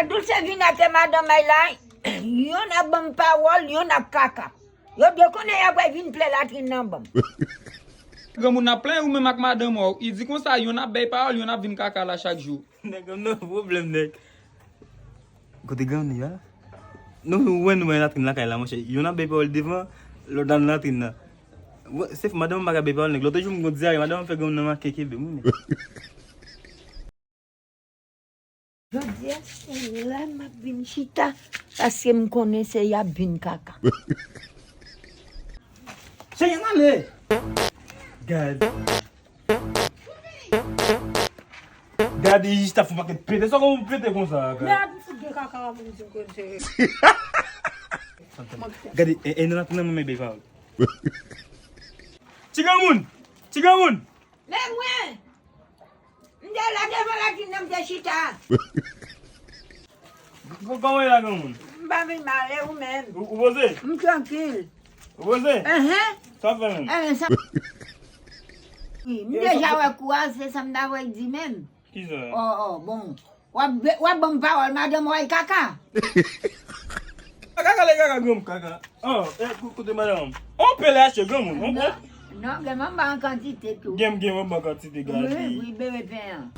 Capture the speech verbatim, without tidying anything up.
Doulce vin ak madanm ay la, yonn ap ban m pawòl, yonn ap kaka. Yo de konnen y ap vin plè latrin nan ban m. Granmoun ap plenyen ou menm ak madanm ou. I di konsa, yonn ap bay pawòl, yonn ap vin kaka la chak jou. Nèg an nan pwoblèm nèg. Kote granmoun yo a? Nou wè nou bay latrin lakay la monchè. Yonn ap bay pawòl devan, lòt nan latrin nan. Se madanm an pa ka bay pawòl nèg. Lòt jou m gon dyare, madanm an fè granmoun nan manke kenbe mwen. Jodi a se la m ap vin chita paske m konnen se y ap vin kaka. Cheri, ann ale! Gad. Gade, Ijis t ap fè yon pakèt pete. Sa w konn pete konsa? Gad. Gade, e, e nan nan men bay pawòl. Ti granmoun! Ti granmoun! Men mwen! M te la devan latrin nan m te chita. Kòman e la granmoun? M pa vin mal, e ou menm? Ou poze? M trankil. Ou poze? Enhen. Sa fè menm? Enhen, sa. M deja wè kou a, se sa m ta voye di menm. Kisa? Oh, oh, bon. W ap ban m pawòl, madanm ou ay kaka. Kaka le kaka granm kaka. Oh, e, kote madanm? On pè la achte granmoun. On pè. Non, gen manman an kantite tou. Gen gen manman kantite gade. Wi, wi, bebe pen an.